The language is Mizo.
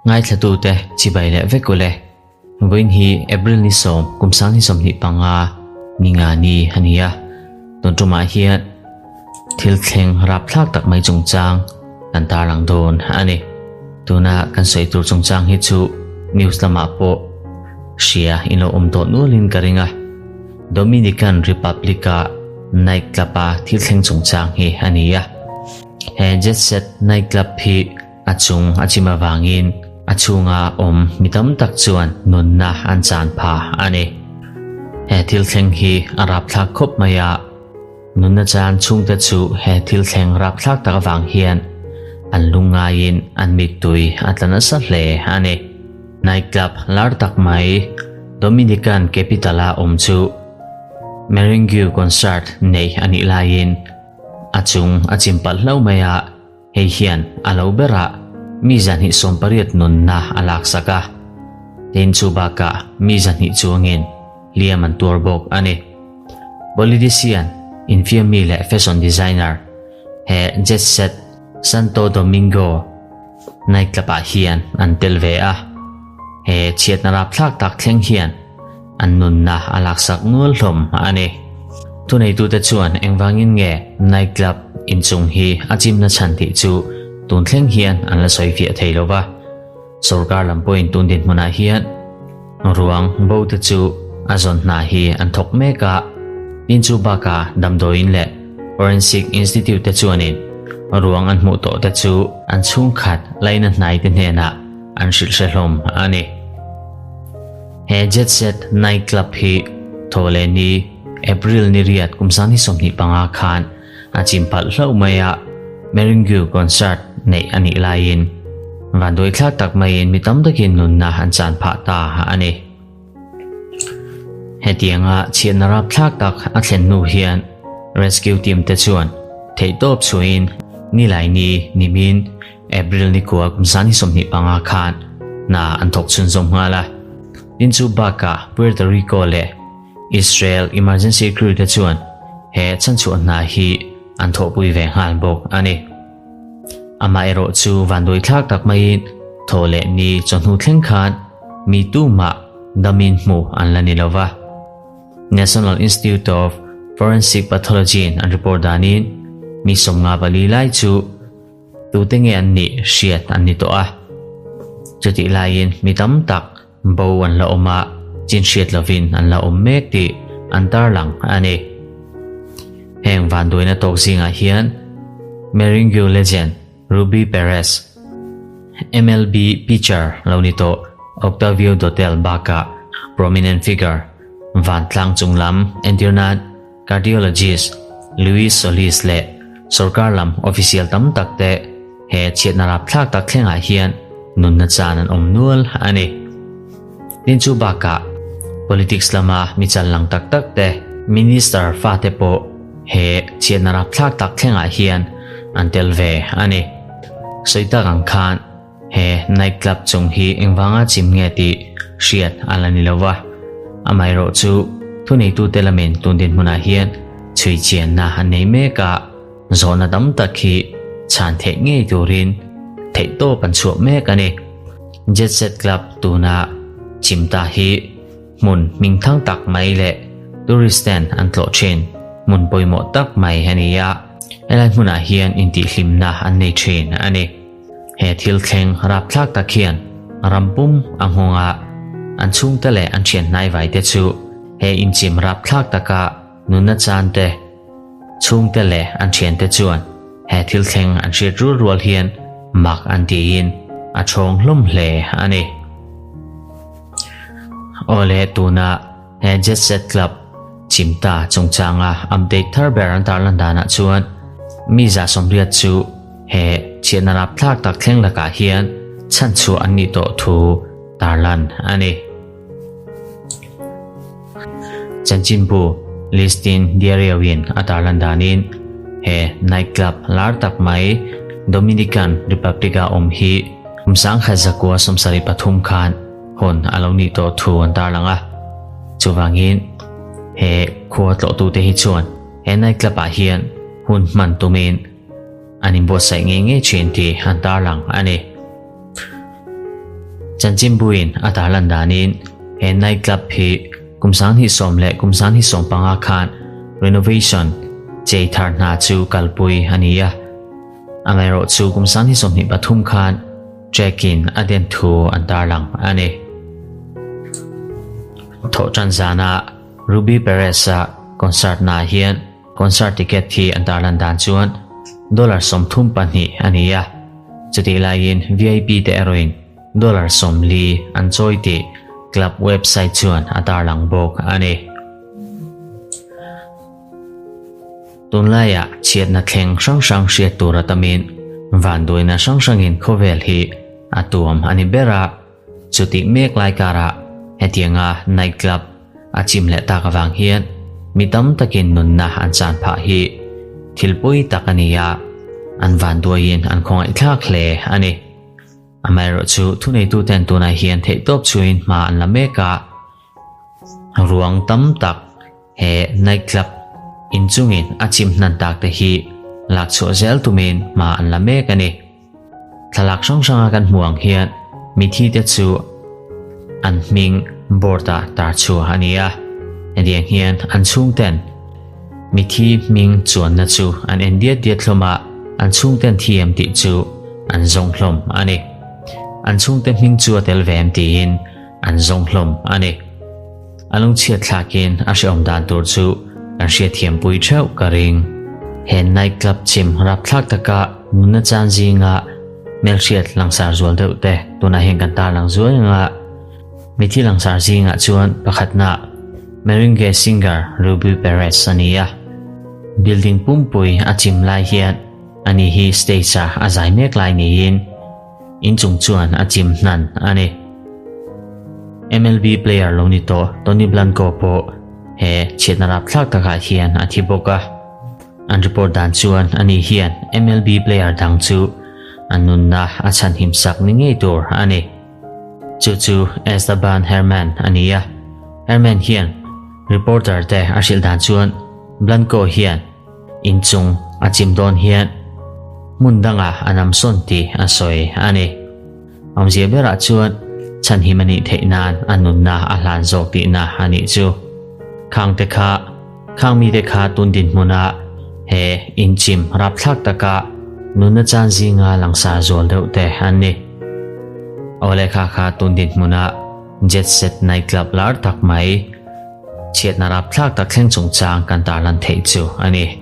Ngaithlatute chibai leh vek ule. Vawiin hi April ni sawm kum sang ni 25 ni nga ni a ni a. Tun tumah hian thil thleng rapthlak tak mai chungchang kan tarlang dawn a ni. Tuna kan sawi tur chungchang hi chu news lamah pawh hria in lo awm tawh nualin ka ring a. Dominican Republic-a night club-a thil thleng chungchang hi a ni a. He Jet Set night club hi a chung a chim avangin a chhunga awm mi tam tak chuan nunna an chan phah a ni. He thil thleng hi a rapthlak khawp mai a, nunna chan chhungte chu he thil thleng rapthlak tak avang hian an lungngaiin an mittui a tla nasa hle a ni. Night club lar tak mai Dominican capital-a awm chu Merengue concert neih a nih laiin a chung a chim palh hlauh mai a, Hei hian a lo berah mi 280 nunna a laksak a, tin chu bakah mi 200 chuangin hliam an tuar bawk a ni. Politician, infiammi leh fashion designer he Jet Set Santo Domingo nightclub-ah hian an tel ve a, he chhiatna rapthlak tak thleng hian an nunna a laksak nual hlawm a ni. Thuneitute chuan engvangin nge night club inchung hi a chimna chhan tih chu tun thleng hian an la sawi fiah thei lo va. Sorkar lam pawhin tun dinhmunah hian ruang bo te chu a zawn hna hi an thawk mek a, tin chu bakah damdawiin leh Forensic Institute te chuanin ruang an hmuh tawh te chu an chhungkhat laina hnai te hnenah an hrilh hre hlawm a ni. He Jet Set Night Club hi Thawhleh ni, April ni riat kum 2025 khan a chim palh hlauh mai a, Merengue concert neih a nih laiin vanduaithlak tak maiin mi tam takin nunna an chan phah ta a ni. Hetianga chhiatna rapthlak tak a thlen hnu hian rescue team te chuan theihtawp chhuahin Nilaini nimin April ni kua kum 2025 khan hna an thawk chhunzawm nghal a. Tin chu bakah Puerto Rico leh Israel emergency crew te chuan he chhanchhuah hna hi an thawhpui ve nghal bawk a ni. Amaherawh chu vanduaithlak tak maiin thaw leh ni chawhnu thleng khan mi tumah damin hmuh an la ni lova. National Institute of Forensic Pathology in an report danin mi 54 lai chu Tute nge an nih hriat an ni tawh a. Chutih laiin mi tam tak bo an la awm a, chin hriat lovin an la awm mek tih an tarlang a ni. Heng vanduaina tawk zingah hian Merengue legend Ruby Perez, MLB pitcher lo ni tawh Octavio Dotel bakah prominent figure vantlang chunglam entir nan Cardiologist Luis Solis leh sorkar lam official tam tak te he chhiatna rapthlak tak thlengah hian nunna chan an awm nual a ni. Tin chu bakah politics lama mi chan lang tak tak te minister fate pawh he chhiatna rapthlak tak thlengah hian an tel ve a ni. Sawi tak ang khan He night club chung hi engvanga chim nge tih hriat a la ni lo va, amaherawh chu thuneitute lamin tun dinhmunah hian chhui chianna an nei mek a, zawhna tam tak hi chhan theih ngei turin theihtawp an chhuah mek a ni. Jet Set Club tuna chim ta hi hmun hmingthang tak mai leh tourist ten an tlawh thin hmun pawimawh tak mai a ni a, helai hmunah hian intihhlimna an nei thin a ni. He thil thleng rapthlak tak hian ram pum a nghawng a, an chhungte leh an thian hnaivai te chu he inchim rapthlak taka nunna chan te, chhungte leh an thiante chuan he thil thleng an hriat rual rual hian mak an tiin a chhawng hlawm hle a ni. Awle tuna he Jet Set Club chimta chungchanga update thar ber an tarlan danah chuan mi 180 chu He chhiatna rapthlak tak thleng lakah hian chhanchhuah an nih tawh thu tarlan a ni. Chanchinbu Listin Diario-in a tarlan danin he night club lar tak mai Dominican Republic-a awm hi kum 1973 khan hawn a lo nih tawh thu an tarlang a. Chuvangin he khua tlawhtute hi chuan he night club-ah hian hun hman tumin. an inbuatsaih ngei ngei thin tih an tarlang a ni. Chanchinbuin a tarlan danin he night club hi kum 2010 leh kum 2015 khan renovation chei thar hna chu kalpui a ni a. Amaherawhchu kum 2023 khan track-in a den thu an tarlang a ni. Thawhtan zana Ruby Perez-a concert naah hian Concert ticket hi an tarlan dan chuan dollar 32 a ni a, chutih laiin VIP te erawhin dollar 40 an chawi tih club website chuan a tarlang bawk a ni. Tunlaiah chhiatna thleng hrang hrang hriat tur a tamin vanduaina hrang hrangin khawvel hi a tuam a ni ber a, Chutih mek lai karah hetianga night club a chim leh tak avang hian mi tam takin nunna an chan phah hi thil pawi tak a ni a, an vanduaiin an khawngaihthlak hle a ni. Amaherawhchu thuneituten tunah hian theihtawp chhuiin hma an la mek a, Ruang tam tak he night club inchungin a chim hnan tak te hi lak chhuah zel tumin hma an la mek a ni. Thlalak hrang hranga kan hmuh ang hian mithi te chu an hming board ah tar chhuah a ni a, hetiang hian an chhungten mithi hming chuanna chu an en diat diat hlawm a, an chhungten thi em tih chu an zawng hlawm a ni. An chhungte hming chu a tel ve em tiin An zawng hlawm a ni. A lungchhiat thlakin a hrehawm dan tur chu kan hriatthiampui theuh ka ring. He night club chim rapthlak taka nunna chan zinga hmelhriat langsar zual deuh te tunah hian kan tarlang zuai ang a. Mithi langsar zingah chuan pakhatna Merengue singer Ruby Perez a ni a. Building pumpui a chim lai hian ani hi stage-a a zai mek lai niin, Inchung chuan a chim hnan a ni. MLB player lo ni tawh Tony Blanco pawh he chhiatna rapthlak takah hian a thi bawk a. An report dan chuan ani hian MLB player dang chu a nunna a chhanhim sak ni ngei tur a ni. Chu chu Esteban Herman a ni a. Herman hian reporter te a hrilh dan chuan Blanco hian Inchung a chim dawn hian hmun dangah a nam sawn tih a sawi a ni. Awmzia berah chuan chhanhim a nih theih nan a nunna a hlan zawk tihna a nih chu. Khang te kha, khang mite kha tun dinhmuna he inchim rapthlak taka nunna chan zinga langsar zual deuh te an ni. Awle kha kha tun dinhmuna Jet Set Night Club lar tak mai, Chhiatna rapthlak tak thleng chungchang kan tarlan theih chu a ni.